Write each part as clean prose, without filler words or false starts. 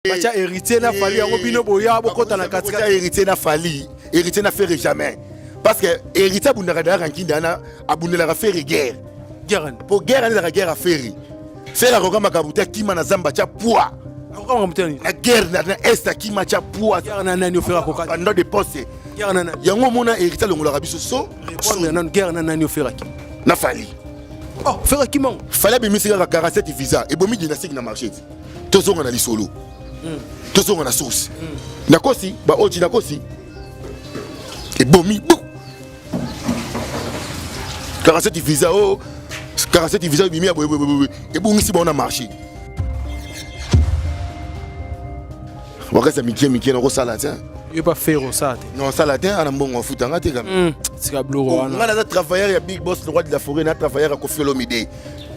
Batia héritier na Fally yango bino boya bokota na kati kati. Héritier na Fally, héritier na Ferre jamais. Parce que héritier abundaka derrière Nkinda wana abundelaka Ferre guerre. Guerre. Po guerre ezalaka guerre ya Ferre. Ferre akoka makambo te akima na zamba tia poids. Akoka makambo te nini? Na guerre na est akima tia poids. Guerre na nani Ferre akoka? Pendant des postes. Guerre na nani? Yango omona héritier alongolaka biso so. Répondre nanu guerre na nani Ferre akima? Na Fally. Oh, Ferre akima ngo. Fally abimisi kaka 47 visa ebomi dynastique na marché. Tozonga na lisolo. Tozonga na source. Nakosi ba oji nakosi. Ebomi bu. 47 visa oh 47 visa ebimi ya boye boye boye ebongisi bango na marché. Wakati ya mikie mikie nakosala te. Yo pa Ferre osala te. Non osala te ana mbongo afuta nga te kama. Tika biloko wana. Nga naza travailleur ya Big Boss le roi de la forêt na travailleur ya Koffi Olomide.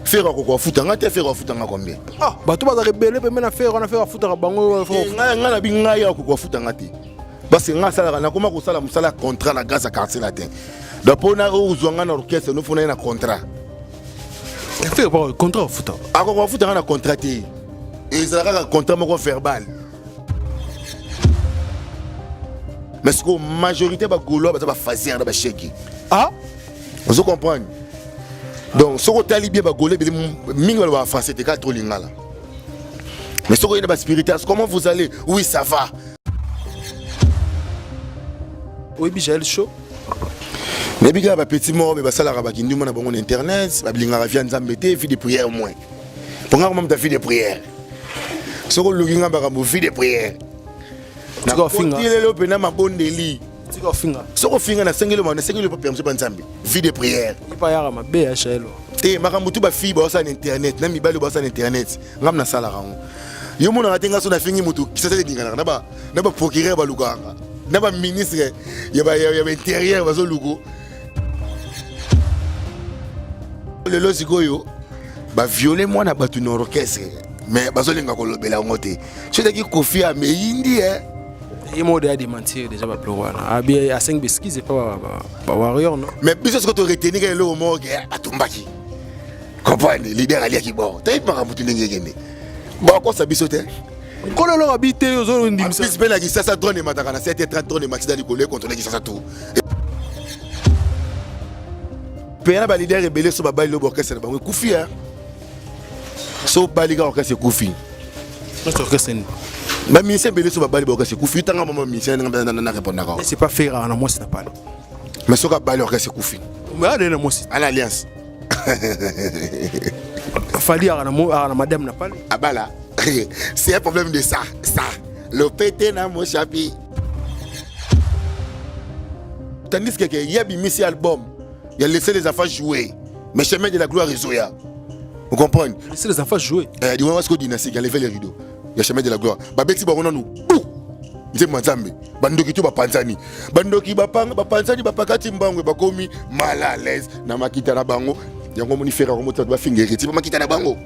Ferre akoka afuta nga te Ferre afuta nga combien? Ah, bato bazalaka ebele pembe na Ferre wana Ferre afutaka bango. Nga nga na bi ngai akoka afuta nga te. Parce que nga asalaka nakoma kosala mosala ya contrat na grâce ya quartier latin. Donc mpona ozwa nga na orchestre no fona ye na contrat. Ferre pa contrat afuta. Akoka afuta nga na contrat te. Ezalaka kaka contrat moko verbal. Mais sikoyo majorité ba Gaulois baza ba phaseur na ba shege. Ah? Ozo comprendre? Donc soki otali bien ba Gaulois ebele mingi balobaka français te kaka trop lingala. Mais soki oye na ba spiritas, comment vous allez? Oui, ça va. Oyebi Jael Show? Nayebi kaka ba petit moko mais basalaka ba kindumba na bango na internet, balingaka vie ya Nzambe te, vie de prière moins. Po nga koma moto ya vie de prière. Soki oluki nga makambo vie de prière. Nakoti lelo mpe na mabondeli. Tika ofinga. Soki ofinga nasengeli ma nasengeli pa permission pa Nzambe. Vie de prière. Ipa yaka mabe ya Jael. Te makambo tu ba fille ba na internet, na mibali ba na internet. Ngam nasalaka yango. Yo monaka te nga so nafingi motu kisasa elinganaka na ba na ba procureur balukaka na ba ministre ya ba ya ba intérieur bazoluko. Lelo sikoyo ba violer mwana bato na orchestre mais bazolinga kolobela yango te. Soki ezalaki Koffi ameyindi eh. Ye moko deya démentir déjà ba biloko wana. Abi asengi ba excuse epa ba warrior non? Mais biso sikoyo to retenir kaka eloko moko ke atumbaki. Comprendre leader aliaki bord. Toyebi makambo tu ndenge ekende. Bakosa biso te. Nkolo eloko abi te ozo ndimisa. Plus mpe na Kinshasa drone emataka na 7h30 drone emati na likolo ekontrole Kinshasa tout. Mpe na ba leader ebele so babali lobo orchestre na bango ekufi hein. So bali ka orchestre ekufi. Notre orchestre nini? Ba musicien ebele so babali ba orchestre ekufi. Tanga mama musicien nga na répondaka. Mais c'est pas faire na mwasi na pale. Mais soki abali orchestre ekufi. Mais adé na mwasi. Ana alliance. Fally aka na madame na pale. Abala. C'est un problème de ça, ça. Le PT na mochapi. Tandis que il y a bimisi album, il a laissé les enfants jouer. Mais chemin de la gloire ezoya. Vous comprenez? Laissez les enfants jouer. Eh, dis-moi ce que dynastie qui a levé les rideaux. Il y a chemin de la gloire. Babeti bango nanu. Nzembo Nzambe. Bandoki to bapanzani. Bandoki bapanga bapanzani bapakati mbango bakomi mal à l'aise na makita na bango. Yango moni fera ko motsa ba finga héritier ba makita na bango.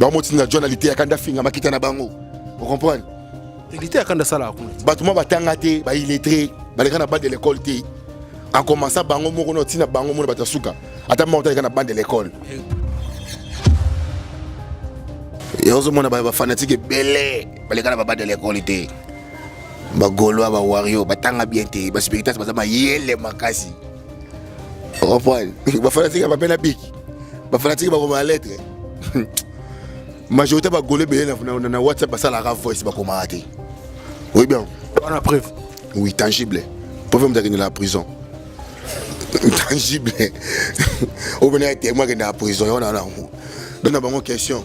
Ba motinda John alite ya kanda finga makita na bango. Vous comprenez? Elite ya kanda sala kuna. Bato mwa batanga te, ba illettré, baleka na bas de l'école te. En commençant bango moko na tina bango mona bato suka. Ata moko taleka na bas de l'école. Yozo mona ba fanatique ebele, baleka na ba bas de l'école te. Ba Gaulois, ba Wario, batanga bien te, ba spiritas baza mayele makasi. Comprendre? Ba fanatique ba pena biki. Ba fanatique ba koma lettre. Majorité ba Gaulois ebele na WhatsApp basalaka voice bakomaka te. Oui bien. Wana preuve. Oui, tangible. Preuve moto akende na prison. Tangible. Obena témoin akende na prison yango na nango. Donc na bango question.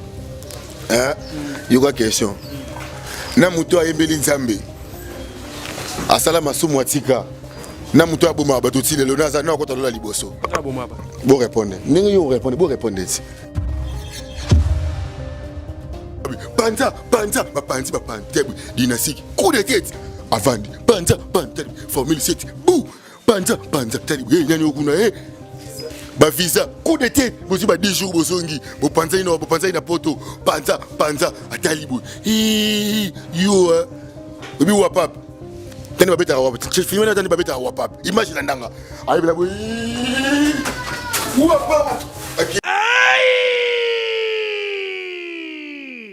Hein? Yoka question. Na moto ayembeli Nzambe. Asala masumu atika. Na moto abomaka bato ti lelo naza na akota lola liboso. Bo répondre. Ndenge yo répondre, bo répondre ti. Panza, panza, bapanzi, bapanzi, tebu, dynastique, coup de tête, avandi, panza, panza, formule 7, bou, panza, panza, tebu, eh, nani okuna, eh, ba visa, coup de tête, bozwi ba 10 jours bozongi, bopanzani na, bopanzani na poto, panza, panza, atali boye, hi, yo, eh, obi wapap, tani babetaka wapap, filme na tani babetaka wapap, image na ndanga, ayebela boye, wapap,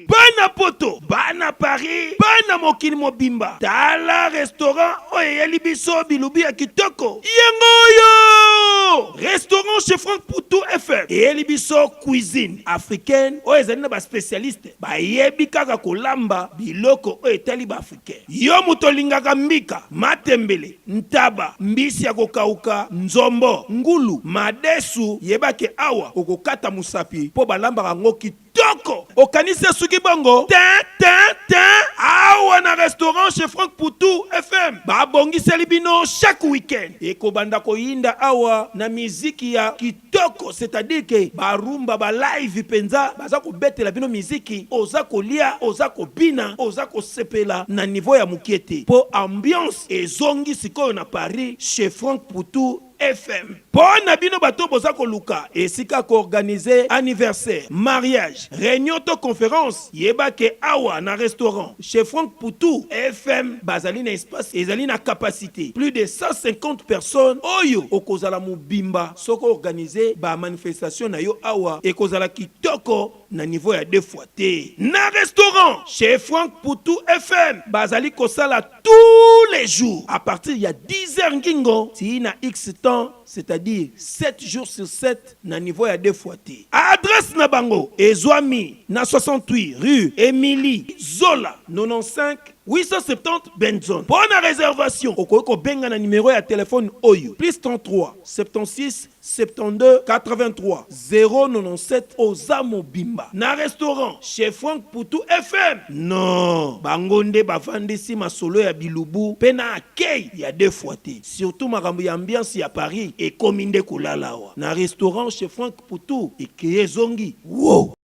Bana poto. Poto, bana Paris, bana mokili mobimba, tala restaurant oyo eyeli biso bilubu ya kitoko. Yango oyo! Restaurant chez Franck Poutou FM eyeli biso cuisine africaine oyo ezali na ba specialistes bayebi kaka kolamba biloko oyo etali ba africains. Yo moto olingaka mbika, matembele, ntaba, mbisi ya kokauka, nzombo, ngulu, madesu, yeba ke awa okokata mosapi mpo balambaka yango kitoko. Kitoko! Okanisi esuki bongo? Tin, tin, tin! Awa na restaurant chez Franck Poutou FM, babongiseli bino chaque week-end ekobanda koyinda awa na miziki ya kitoko, c'est-à-dire que ba rumba, ba live penza baza kobetela bino miziki, oza kolia, oza kobina, oza kosepela na niveau ya mukie te po ambiance ezongi sikoyo na Paris chez Franck Poutou FM. Po na bino bato oyo boza koluka esika ko organiser anniversaire, mariage, reunion to conference, yeba ke awa na restaurant chez Franck Poutou FM bazali na espace ezali na capacite plus de 150 personnes oyo okozala mobimba soki o organiser ba manifestations na yo awa ekozala kitoko na niveau ya deux fois te. Na restaurant chez Franck Poutou FM bazali kosala tous les jours à partir ya 10 heures ngingo tii na X temps c'est-à-dire 7 jours sur 7 na niveau ya deux fois te. Adresse na bango ezwami na 68 rue Emilie Zola 95 870 Benson. Mpo na reservation okoki kobenga na numero ya telephone oyo plus 33 76 72 83 097 oza mobimba na restaurant chez Franck Poutou FM non bango nde bavandisi masolo ya bilubu pe na accueil ya deux fois te surtout makambo ya ambiance ya Paris ekomi nde kolala awa na restaurant chez Franck Poutou ekeye ezongi woow.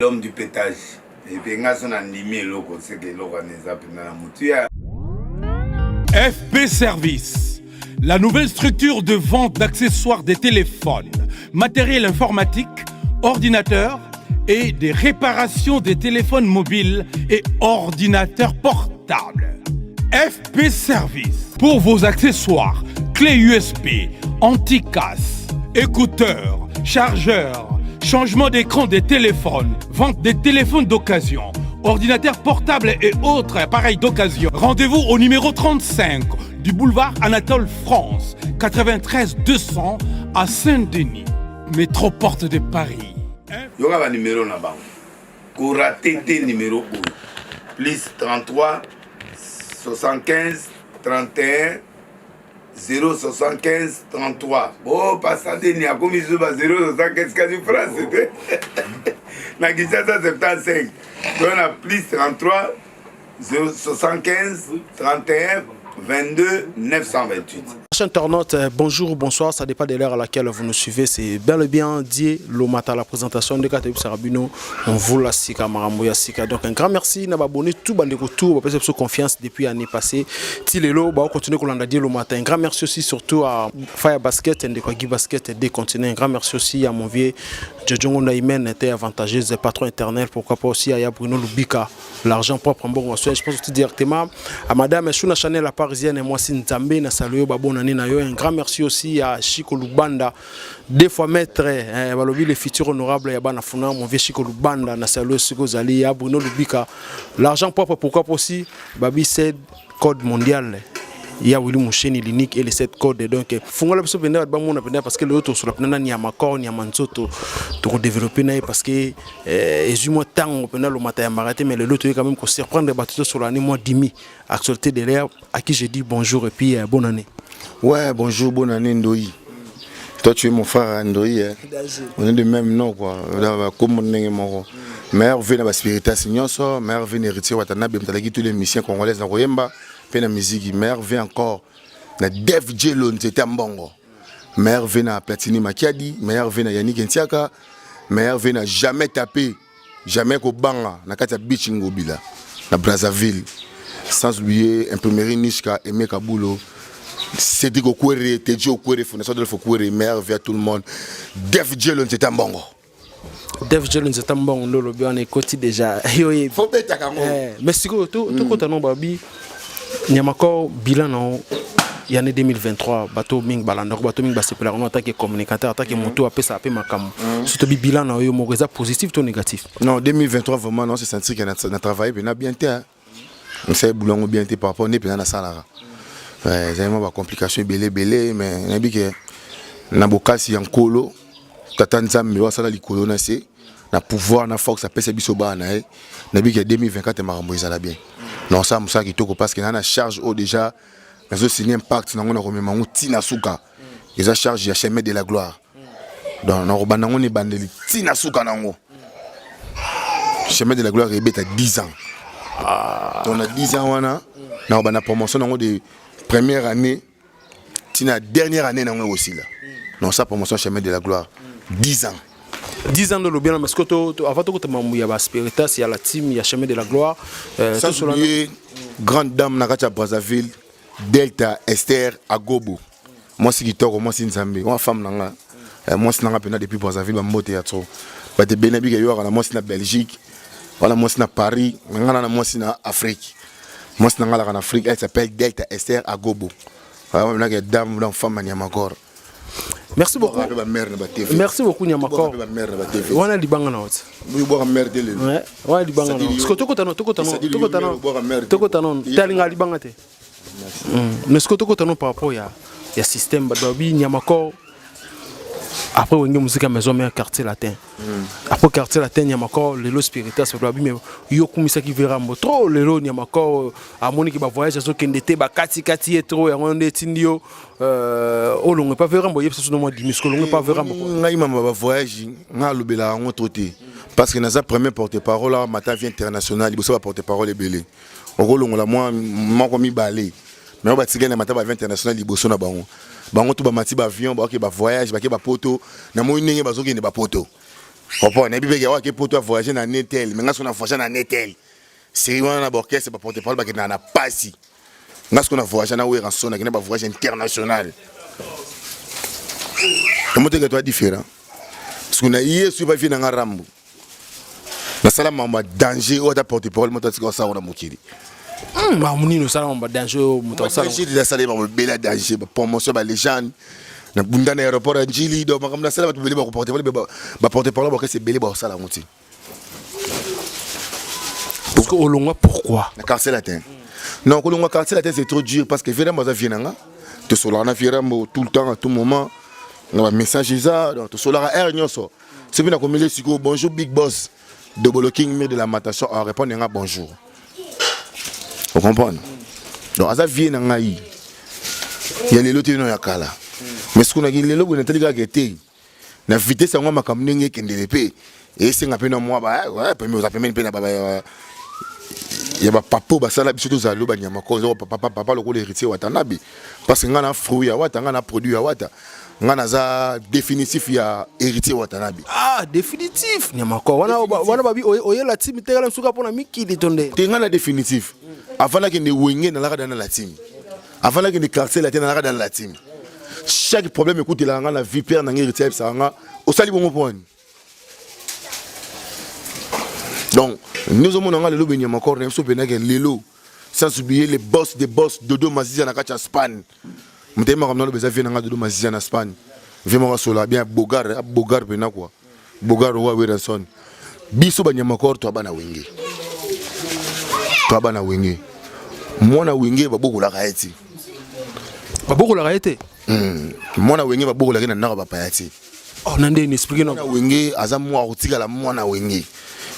L'homme du petage. Et puis nga so na ndimi eloko seke eloko wana eza mpenza na motuya. FP Service, la nouvelle structure de vente d'accessoires des téléphones, matériel informatique, ordinateurs et des réparations des téléphones mobiles et ordinateurs portables. FP Service, pour vos accessoires, clés USB, anti-casse, écouteurs, chargeurs, changement d'écran des téléphones, vente des téléphones d'occasion, ordinateurs portables et autres appareils d'occasion. Rendez-vous au numéro 35 du boulevard Anatole France, 93 200 à Saint-Denis, métro porte de Paris. Yoka ba numéro na bango. Ko rater te numéro oyo. Plus 33 75 31 075 33 oh pasta deni akomi lisusu ba 075 kasi france te na kinshasa 75 toza na plus 33 075 31 22 928 Chers internautes, euh, bonjour, bonsoir, ça dépend de l'heure à laquelle vous nous suivez. C'est bel et bien dit Lomata, la présentation de Kateb Sarabino, on vous la sika, Maramboya sika. Donc un grand merci, n'a abonné tout bande retour, parce que confiance depuis l'année passée. Tilelo, bah, on continue kolanda Dieu Lomata. Un grand merci aussi surtout à Fire Basket, Ndeko Guy Basket, des continents. Un grand merci aussi à mon vieux Jojo Naimen, était avantageuse, patron éternel, pourquoi pas aussi à Bruno Lubika. L'argent propre mbongo ya je pense aussi directement à madame Shuna Chanel la parisienne et moi Nzambe na saluer ba bonne année na yo. Un grand merci aussi à Chico Lubanda, deux fois maître eh, balobi le futur honorable ya bana funa mon vieux Chico Lubanda na saluer siko zali ya Bruno Lubika. L'argent propre pourquoi pas aussi Babi c'est code mondial ya Willy Musheni l'unique et les sept codes donc fungola biso penda ba mona penda parce que le autre sur la penda ni makor ni manzoto to développer na parce que eh, ezwi mwa ntango mpenza lomata yambaka te mais lelo toye quand même kosurprendre bato tosolola ni mwa dimi actualité de l'air à qui je dis bonjour et puis euh, bonne année. Ouais, bonjour, bonne année Ndoyi. Toi tu es mon frère hein, Ndoyi hein. On est de même nom quoi. Comme ndenge moko. Meilleur vœu na ba spiritas nyonso, meilleur vœu na héritier Watanabe, mtalaki tous les musiciens congolais na koyemba pe na musique, meilleur vœu encore na Dev Jello nzete ya mbongo. Meilleur vœu na Platini Makiadi, meilleur vœu na Yannick Ntiaka, meilleur vœu na jamais tapé, jamais kobanga na kati ya beach Ngobila na Brazzaville. Sans oublier imprimerie Nishka, Aimé Kabulo, Cédric Okwere, Teddy Okwere, Fondation Adolphe Okwere, meilleur vœu à tout le monde. Def Jello Nzete Mbongo. Def Jello Nzete Mbongo ndo lobi wana ekoti déjà. Yo yebi. Faut betaka ngo. Eh, mais sikoyo to to kota no babi nyamakor bilan na ya année 2023 bato mingi balandaka bato mingi basepelaka no atake communicateur atake moto apesaka mpe makambo surtout bi bilan na yo moko eza positif to négatif? Non, 2023 vraiment non, c'est senti que na travaillé mpenza bien te. Nasali boulot yango bien te par rapport nde mpenza nasalaka. Ezali mwa bacomplication ebele ebele, mais nayebi ke na bokasi ya Nkolo Tata Nzambe oyo asala likolo na se, na pouvoir na force apesa biso bana na ye, nayebi ke 2024 makambo ezala bien. Na osala mosala kitoko parce que na na charge oyo déjà nazosigne impact nango, na komema yango ntina suka. Eza charge ya Chemin de la Gloire, donc nakobanda yango na ebandeli ntina suka nango. Chemin de la Gloire ebeta 10 ans. Donc na 10 ans wana nakobanda promotion nango de première année ntina dernière année nango ekosila. Donc sa promotion Chemin de la Gloire 10 ans. 10 ans de lobi wana, parce que avant tokota mambo ya baspiritas ya la team ya Chemin de la Gloire, Sans oublier grande dame na kati ya Brazzaville, Delta Esther Agobo, mwasi kitoko, mwasi Nzambe, mwa femme na nga, mwasi na nga mpena depuis Brazzaville. Bambote ya trop. Bato ebele nabika yoyaka na mwasi na Belgique wana, mwasi na Paris na nga na mwasi na Afrique. Mwasi na nga alaka na Afrique, elle s'appelle Delta Esther Agobo, nake dame, donc femme ya Nyamakor. Merci beaucoup. Bamare na batv. Merci beaucoup, Nyamakor. Bamare na batv. Wana libanga na oti. Bwaka mare te lelo. Ouais, wana libanga na, parce que tokota no, tokota no, tokota no, tokota no, talinga libanga te. Mais ce que tokota no par rapport ya système, bato babi Nyamakor après Wenge Musica Maison Mère, Quartier Latin, après Quartier Latin, Nyamakor lelo spiritas. Bato babi mais yo okumisaki Verambo trop. Lelo Nyamakor amoniki bavoyage azokende te, bakatikati ye trop. Yango nde etindi yo olongwe pa Verambo. Oyebisa so no mwa dimisko olongwe pa Verambo. Ngai mama bavoyage, ngai alobelaka yango trop te parce que naza premier porte parole awa mata vie international. Liboso baporte parole ebele, okolongola mwa moko mibale, mais oyo batikali na mata bavie international liboso na bango, bango to bamati baavion, baoke bavoyage, bake bapoto. Namoni ndenge bazokende bapoto, comprendre? Nayebi peke oyo poto avoyage na netel, mais nga so na voyage na netel série wana na baorchestre, baporte parole bakendaka na pasi. Nga siko na voyage na Werrason, nakende bavoyage international. Tomoteke toa différent siko na ye soki bavie na nga Rambo, nasala mambo ya danger oyo ata porte parole moto atika osala na mokili. Makambo nini osala mambo ya danger oyo moto asala? Nasala mambo ebele ya danger, bapromotion, balégende, nabunda na aéroport ya Njili. Donc makambo nasala, bato ebele bakoporte parole, baporte parole baorchestre ebele bakosala yango te. Parce que olongwa pourquoi? Na Quartier Latin? Non, kolongwa Quartier Latin, c'est trop dur parce que vraiment aza vie na nga. Tosolaka na Vierambo tout le temps, à tout moment na bamessage eza. Donc tosolaka heure nyonso. Soki nakomeli sikoyo "Bonjour big boss Dobolo King Mir de la Matation", arépondre nga "Bonjour". Ocomprendre? Donc aza vie na ngai ya lelo te, no ya kala. Mais soki naki lelo boye, natali kaka ete na vitesse yango makambo ndenge ekendele mpe esenga mpe na mwa pembe oza pembeni mpe na ya bapapo basala biso tozala lelo banyama ko papa papa lokola Héritier Watanabe, parce que ngai na fruit ya Wata, ngai na produit ya Wata, ngai naza définitif ya Héritier Watanabe. Ah, définitif Nyamakor wana, wana babi oyela timi tekala suka mpona mikili to nde? Te, ngai na définitif. Avant nakende Wenge, nalaka da na la team. Avant nakende Quartier Latin, nalaka da na la team. Chaque problème ekutelaka nga na vie, père na ngai Héritier ayebisaka nga: "Osali bongo mpo wani?" Donc nozomona nga lelo benyama kor na biso mpenake lelo, sans oublier les boss des boss, Dodo Maziza na kati ya Spagne. Moto ayebaka naloba eza vie na nga Dodo Maziza na Spagne, vie moko asola bien, bogar bogar mpena kua bogar owa Werrason. Biso banyama kor toa bana Wenge, toa bana Wenge. Mwana Wenge babokolaka ye ti. Babokolaka ye te? Mwana Wenge babokolaki na ndako bapaya ti. Oh, na ndeni? Explique no. Mwana Wenge aza mwa kotikala mwana Wenge.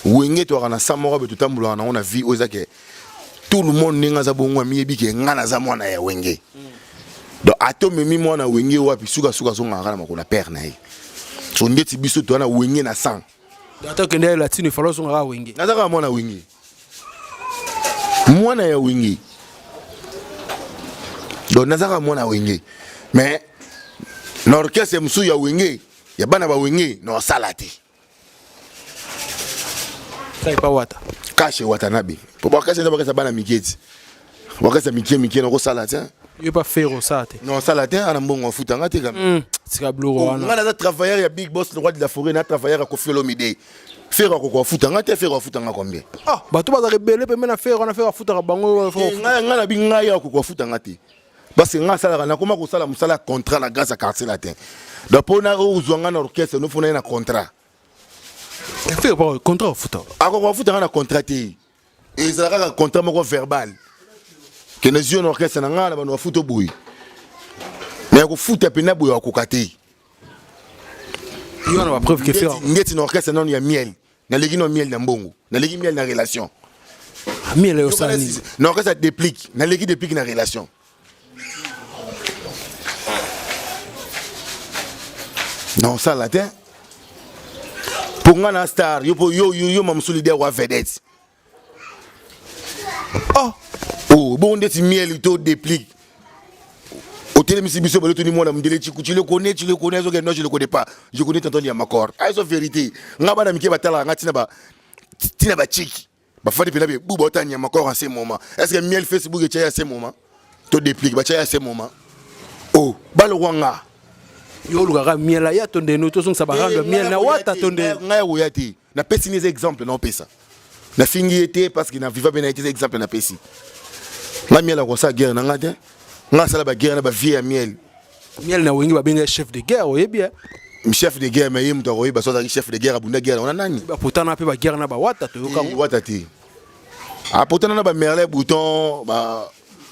Wenge toyaka na sa moko be totambolaka nango na vie oyo eza ke tout le monde ndenge aza bongo amiyebi ke nga naza mwana ya Wenge. Donc ata omemi mwana Wenge wapi, sukasuka azongaka kaka na makolo ya père na ye. So ndeti biso toza na Wenge na sang. Ata okende ya latino, efalo ozongaka Wenge. Naza kaka mwana Wenge, mwana ya Wenge. Donc naza kaka mwana Wenge, mais na orchestre mosusu ya Wenge, ya bana ba Wenge, na osala te. Epa Wata. Kashe Watanabe, po baorchestre eza baorchestre ya bana mike ti, baorchestre mike mike, nakosala te. Yo pa Fere osala te? Na osala te, ana mbongo afutanga te kame. Tika biloko wana. Nga naza travailleur ya big boss le roi de la forêt, na travailleur ya Koffi Olomide. Fere akoka afutanga te. Fere afutanga combien? Ah, bato bazalaka ebele pembe na Fere wana. Fere afutaka bango. Ngai na bi ngai akoka afutanga te. Parce que nga asalaka, nakoma kosala mosala ya contrat na grâce ya quartier latin. Donc mpona ozwa nga na orchestre, nofona ye na contrat. Contrat ofuta? Akoka kofuta nga na contrat te, ezala kaka contrat moko verbal ke nazwi yo na orchestre na nga na bano bafuta boye, mais ya kofuta mpena boye akoka te. Yo wana bapreuve ke Ferre Ndeti na orchestre nano ya Miel, naleki no Miel na mbongo, naleki Miel na relation. Miel osala nini? Na orchestre ya Déplique, naleki Déplique na relation. Na osala te mpo nga na star yo, mpo yo yo yo mamosu leader wa vedette. Oh. Oh, bongo ndeti Miel to Déplique otelemisi biso, balo toni mwana mondele chiku, tu le connais, tu le connais, azoke non, je le connais pas, je connais tonton Yamakor. Ah, ezo vérité, nga bana mike batalaka nga ntina ba ntina bachiki bafandi mpena be bu baota Nyamakor en ce moment. Est ce que Miel Facebook etyai à ce moment to Déplique batyai à ce moment? Oh, balokwa nga. Yo olukaka Miel aya to ndeno, tozongisa barando Miel na Wata to ndeno. Ngai ya koya te, napesi ni eza exemple naopesa, nafingi ye te parce que na viva mpe na ye te, eza exemple napesi. Nga Miel akosala guerre na nga te, nga asala baguerre na bavie ya Miel. Miel na Wenge babenga chef de guerre, oyebi eh? Chef de guerre, mais ye moto akoyeba so azalaki chef de guerre, abunda guerre wana nani? Bapotana mpe baguerre na bawata, toyoka. Wata te, apotana na bamerlin bouton,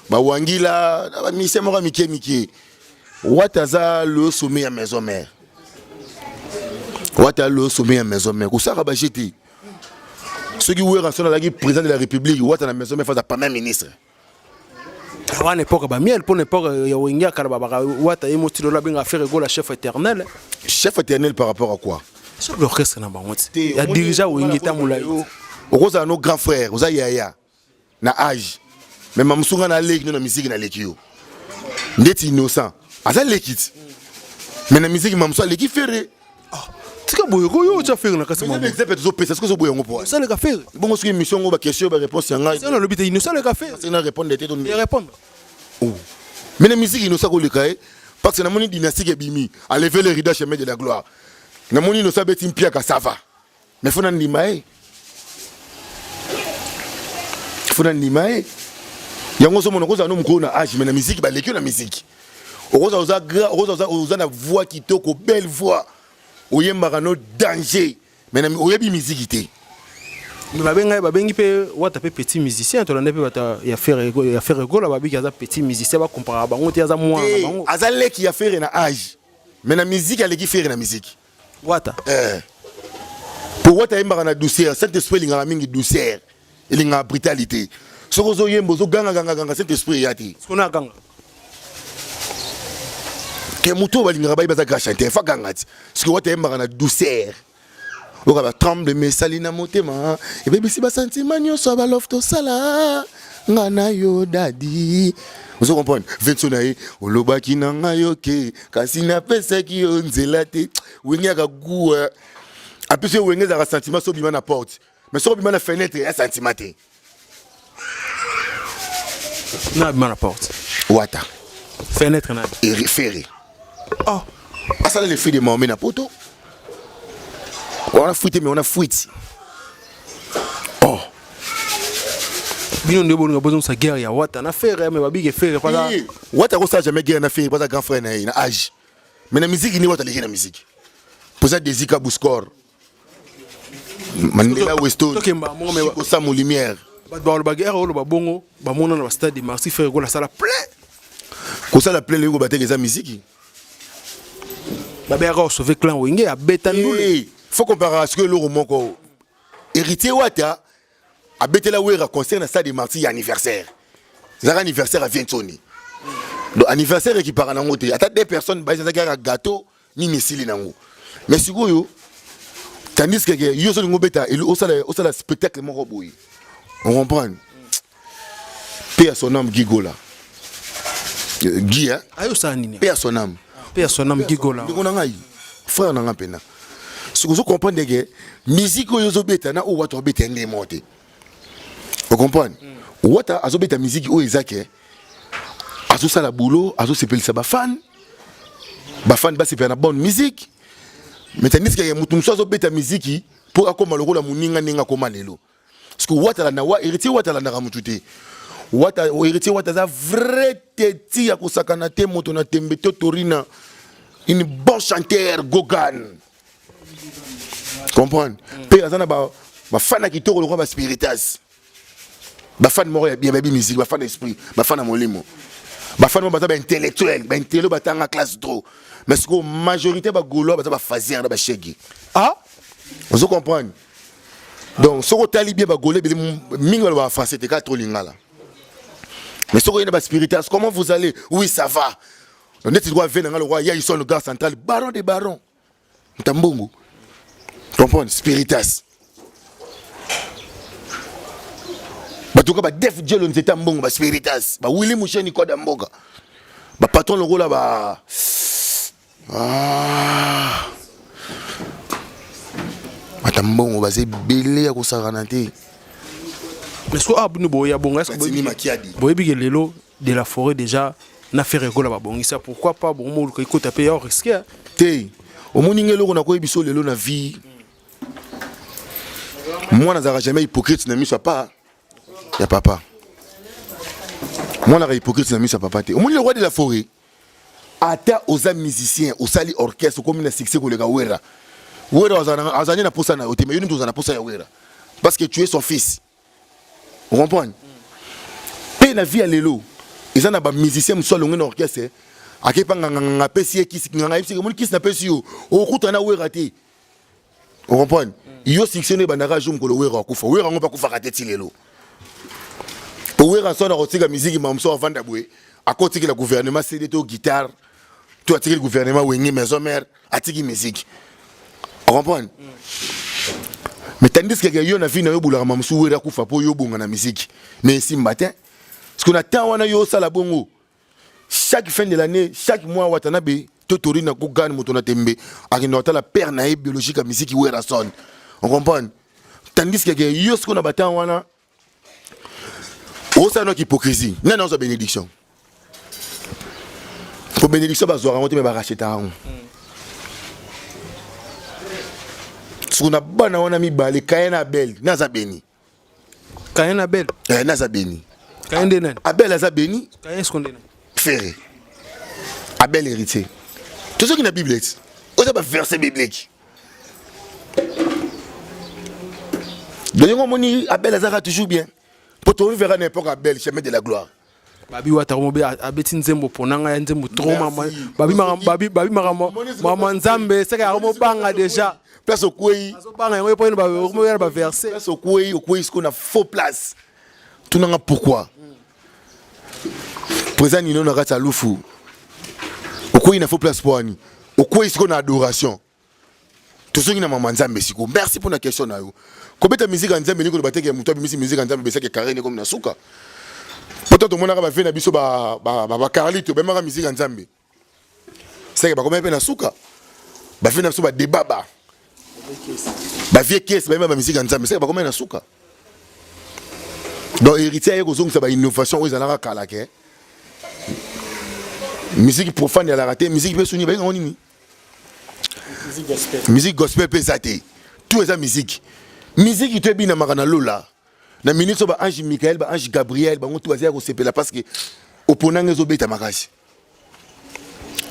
bawangila na bamisie moko ya mike mike. Wata aza le sommet ya maison mère, Wata le sommet ya maison mère, kosaka baje te. Soki Werrason azalaki président de la République, Wata na maison mère face premier ministre. Wana époque bamiel, mpo na époque ya Wenge ya kala, babaka Wata ye moti lolo abenga Ferre Gola chef éternel. Chef éternel par rapport à quoi? Chef d'orchestre na bango ti ya dirigea Wenge tambola. Okozala no grand frère, oza yaya na âge, mais mamosu nga na leki no na musique, naleki yo. Ndeti Innocent aza leki ti, mais na musique mamosu aleki Ferre. Tika boye ko, yo otya Ferre na kasi. Exemple tozopesa, soki ozoboya yango po osaleka Ferre. Bongo soki émission yango, baquestion, baréponse ya ngai. Nalobi te Innocent aleka Ferre. Na répondre te. Répondre. Oh. Mais na musique Innocent koleka ye, parce que namoni dynastique ebimi, alever le rideau, chemin de la gloire, namoni Innocent abeti mpiaka, ça va, mais faut nandima ye, faut nandima ye yango. Ozomona, okozala no mokolo na âge, mais na musique baleki yo. Na musique okozala oza grand, okozala oza na voix kitoko, belle voix, oyembaka no danger, mais oyebi musique te. Mais babengai, babengi mpe Wata mpe petit musicien. Tolanda mpe bato ya Ferre Gola, babiki aza petit musicien, bacomparaka bango te, aza mwana na bango. Aza leki ya Ferre na âge, mais na musique aleki Ferre na musique. Wata. Eh. Po Wata ayembaka na douceur, Saint Esprit elingaka mingi douceur, elingaka brutalité. Soki ozoyemba, ozogangagangaganga, Saint Esprit eya te. Sikoyo aganga. Ke motu oyo balingaka bayeba aza grand chanteur, fa ganga ti. Soki Wata ayembaka na douceur, oyoka batremble, mais esali na motema, ebebisi basantima nyonso ya balof tosala nga na yo dadi, ozo comprendre venso na ye, olobaki na ngai oke, kasi napesaki yo nzela te. Wenge yaka gu apesi yo. Wenge ezalaka sentiment so obima na porte, mais soki obima na fenêtre, ya sentiment te. Na abima na porte? Wata. Fenêtre na? Ferre. Oh. Asala le fruit de Mahomet na poto wana, fuite, mais wana fuite, oh. Bino nde bolinga bozongisa guerre ya Wata na Ferre, mais babike Ferre pala. Wata akosala jamais guerre na Ferre, baza grand frère na ye na âge, mais na musique ni Wata aleki na musique poza Desika Buscor, Mandela Weston. Tokemba mongo, mais Osamu Lumière. Bato baloba guerre oyo babongo bamona na bastade de Martyr, Ferre Gola asala plein. Kosala plein leyoko bateke, eza musique. Babeyaka osauve clan Wenge, abeta ndule. Faut comparer soki eloko moko, Héritier Wata abetela Wera concert na stade de Martyr ya anniversaire, ezalaka anniversaire ya Viensoni. Donc anniversaire ekipaka nango te, ata deux personnes baezalaki kaka gâteau nini esili nango. Mais sikoyo, tandis que yo solingo obeta, osala spectacle moko boye, on comprendre. Paix à son âme, Guy Gola, Guy, hein? Ayo osala nini? Paix à son âme. Paix à son âme, Guy Gola. Ndeko na ngai, frère na nga mpena. Soki ozo comprendre ke musique oyo ozobeta na oyo Wata obeta ndenge moko te, ocomprendre? Wata azobeta musique oyo eza ke azosala boulot, azosepelisa bafan, bafan basepela na bonne musique. Mais tandis ke motu mosusu azobeta musique mpo akóma lokola moninga ndenge akóma lelo. Parce que Wata alanda wa Héritier, Wata alandaka motu te. Wata héritier Wata aza vrai teti ya kosakana te moto na tembe to Torina une bon chanteur Gogan comprendre mpe aza na ba bafan ya kitoko lokola ba spiritas bafan moko ya bien bayebi musique bafan esprit bafan ya molimo bafan moko baza baintellectuel baintello batanga classe trop mais sikoyo majorité bagaulois baza bafasiere na bashege ah ozo comprendre donc soki otali bien bagaulois ebele mingi balobaka français te kaka trop lingala mais soki oye na baspiritas comment vous allez oui ça va neti droit ve na nga lokwa ya ison gare centrale baron de baron moto mbongo comprendre spiritas bato ka badef jelo nzete ya mbongo baspiritas bawili musheni koda mboka bapatron lokola ba ah. bato mbongo baza ebele ya kosakana te mais soki awa bino boya bongo boyebi ke lelo de la forêt déjà na Ferre Gola babongisa pourquoi pas bongo moluka ekota pe ya risque te omoni ngai eloko nakoyebi biso lelo na vie mwana azalaka jamais hypocrite na miso ya pa ya papa mwana azalaka hypocrite na miso ya papa te omoni le roi de la forêt ata oza musicien osali orchestre okomi na succès koleka wera wera azali na posa na yo te mais yo nde oza na posa ya wera parce que tu es son fils comprendre mpe na vie ya lelo eza na bamusicien mosusu alongwe na orchestre akei mpa nganganganga apesi ye kisi nganga ayebisi omoni kisi napesi yo okokutana na wera te ocomprendre yo succès no ebandaka jour mokolo wera akufa wera yango mpe akufaka te ti lelo po wera so na kotika miziki ma mosusu avanda boye akotikela gouvernement cd to guitare to atikeli gouvernement wenge maison mère atiki musique ocomprendre mais tandis que yo na vie na yo obulaka ma mosusu wera akufa mpo yo obonga na musique mais esimba te parce que na temps wana yo osala bongo chaque fin de l'année chaque mois watanabe to tori na kogane moto na tembe akende kotala père na ye biologique ya musique werason ocomprendre tandis que yo sikoyo na batemps wana osala noki hypocrisie nani azwa bénédiction po bénédiction bazwaka yango te me barachetaka yango soko na bana wana mibale kaye na abel na aza beni kaye na abel eh, na aza beni kaye nde nani abel aza beni kaye siko nde nani ferre abel héritier tozoki na bible eti oza baverset biblique donc yango omoni abel azalaka toujours bien mpo tovivaka na époque abel chemin de la gloire babi wata mobe abeti nzembo pona ngai ya nzembo trop mama babi babi babi mama nzambe seka yango mobanga déjà place okwei azobanga yango mpo ba ba verset place okwei okwei sikoyo na faux place tunanga pourquoi président nino na kati ya lufu okwei na faux place mpo wani okwei sikoyo na adoration tozongi na mama nzambe sikoyo merci mpo na question na yo kobeta miziki ya nzambe elingi koloba teke ya moto abimisi miziki ya nzambe besaki carré nde komi na suka poto tomonaka bave na biso bacarlito bayembaka miziki ya nzambe seke bakomaki mpe na suka bave na biso badebaba bavie kese bayemba bamiziki ya nzambe seke bakomaki na suka donc héritier aye kozongisa bainnovation oyo ezalaka kala ke musique profane ezalaka te musique mpe soni bayenga ngo nini musique gospel mpe eza te tout eza musique musique to ebinamaka na lola na minute oyo baange michael baange gabriel bango to baza ya kosepela parce que oponanga ezobeta makasi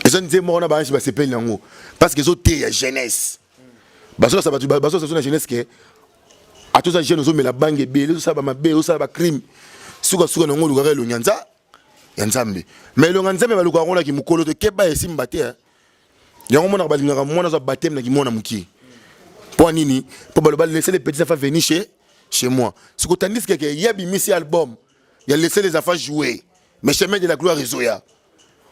eza nzembo moko na baange basepeli yango parce que ezoteya jeunesse bazolasa bato bazolasa na jeunesse ke ata oza jeune ozomela bangi ebele ozosala bamabe ozosala bacrime sukasuka na yango olukaka elongi ya nza ya nzambe mais elongi ya nzambe balukaka yango na kimokolo te keba esimba te yango monaka balingaka mwana azwa baptême na kimwana mokie mpo nini mpo baloba laisser les petits enfants venir chez chez moi siko tandis que ye abimisi album ya laisser les enfants jouer mais chemin de la gloire ezoya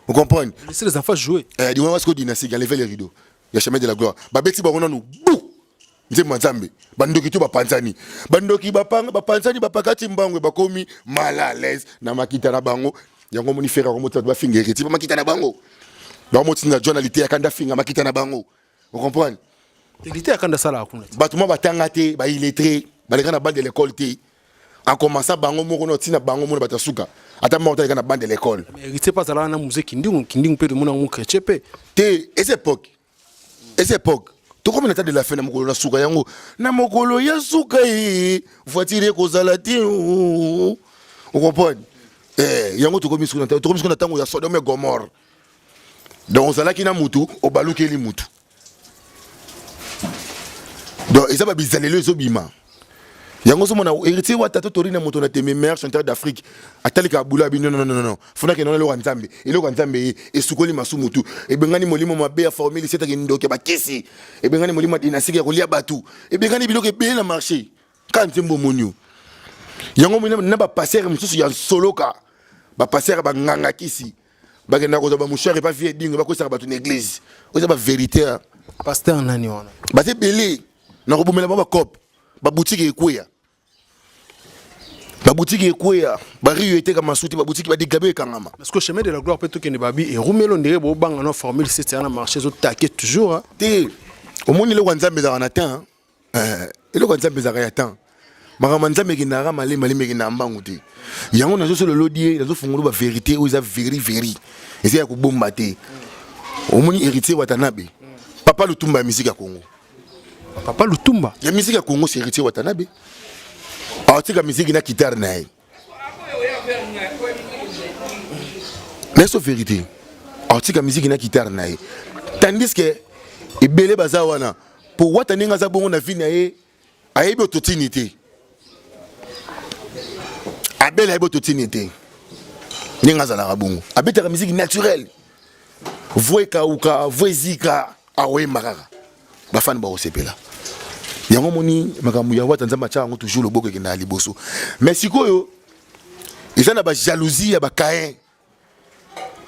vous comprenez laisser les enfants jouer eh di wana siko dynastie enlever les rideaux ya chemin de la gloire babeti bango nanu bu nzembo ya nzambe bandoki to bapanzani bandoki bapanzani bapakati mbango bakomi mal à l'aise na makita na bango yango omoni fere yango moti bato bafinga héritier ba makita na bango bango motinda john aliteya kanda finga makita na bango ocomprendre liteya kanda asalaka kuna bato mwa batanga te baillettré baleka na bande de l'école te en commençant bango moko na ntina bango mona bato ya suka ata moko taleka na bande de l'école héritier mpe azalaka na musée kindingu kindingu mpe tomona yango chrétien mpe te eza époque eza époque tokomi na temps de la fin na mokolo na suka yango na mokolo ya suka ye voiture ekozala te ocomprendre. Eh, yango tokomi sikoyo tokomi sikoyo na ntango ya Sodome et Gomorre. Donc ozalaki na mutu obalukeli mutu. Donc eza ba bizalelo ezobima. Yango ozomona héritier wata to torina moto na tembe meilleur chanteur d'Afrique atalika abula bi non non non non funa ke non eloko ya Nzambe eloko ya Nzambe ye esukoli masumu tu ebengani molimo mabe ya formule setaki ndoki ya bakisi ebengani molimo ya dynastique ya kolia batu ebengani biloko ebele na marché Kaka nzembo omoni yo. Yango omoni na ba passer mosusu ya soloka. Ba passer ba nganga kisi. Bakenda kozwa ba mouchoir epa vie dingo bakosaka bato na église. Oza ba vérité. Hein. Pasteur nani wana? Baza ebele na kobomela bango ba cop. Ba boutique ekweya. Ba boutique ekweya, ba rio eteka masuti, ba boutique ba digabe ekangama. Parce que chemin de la gloire peut tokende babi erumelo ndenge bo banga no formule 7 ya na marché zo taquer toujours. Hein. Te. Omoni eloko ya Nzambe ezalaka na temps. Eh, eloko ya nzambe ezalaka ya temps makambo ya nzambe ekendaka malemi malemi ekendaka mbangu te yango nazosolo lodi ye nazofungola baverité oyo eza veri veri eza ya kobomba te omoni héritier watanabe papa lutumba ya misiki ya congo papa lutumba ya misiki ya congo c'est héritier watanabe atika misiki na guitare na ye nayeso verité atika miziki na guitare na ye tandis que ebele baza wana po wata ndenge aza bongo na vie na ye ayebi ototini te abele ayebi ototini te ndenge azalaka bongo abetaka miziki naturelle voi ekauka voi ezika akoyemba kaka bafani bakosepela yango omoni makambo ya wata nzambe atyaka yango toujours loboko ekendaka liboso mais sikoyo eza na bajalousie ya bacain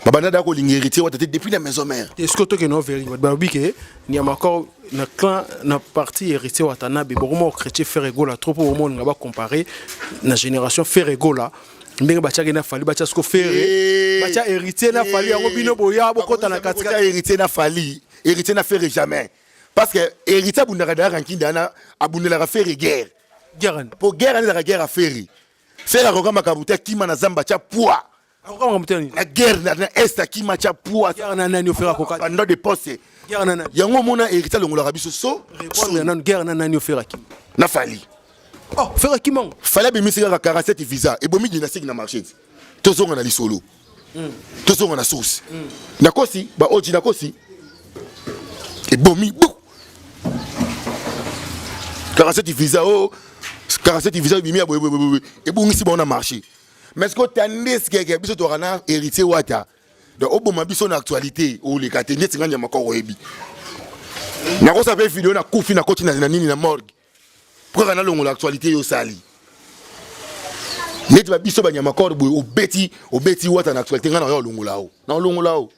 babanda da kolinga héritier wata te depuis na maison mère est ce que tokende overi bato balobi ke niamakor na clan na parti héritier watanabe bokoma chrétien ferre gola trop mpo bomolinga bacompare na génération ferre gola ndenge batiaki na fali batia siko ferre eh. batia héritier na fali yango bino boya bokota na katikati héritier na fali héritier na ferre jamais parce que héritier abundaka dayaka nkinda wana abundelaka ferre guerre guerre po guerre wana ezalaka guerre ya ferre ferre akoka makambo te akima na zamba atya poids akoka makambo te nini na guerre na est akima atya poids guerre na nani ofere akoka pendant de poste guerre na nani yango omona héritier alongolaka biso so répondre nanu guerre na nani ofere akima na fali oh ferre akima ngo fali abimisi kaka 47 visa ebomi dynastique na marché tozonga na lisolo tozonga na source nakosi baoji nakosi ebomi bu 47 visa o oh, 47 visa ebimi ya boyeboyeboye ebungisi bango na marché mais sikoyo tandis keke biso tozalaka na héritier wata donc oboma biso na actualité oleka te ndeti nga nyama koko oyebi nakosala mpe video nakufi nakoti na nini na morgue mpo kaka nalongola actualité yo osali neti babiso banyama kor boye obeti obeti wata na actualité ngai naoya olongola o naolongola o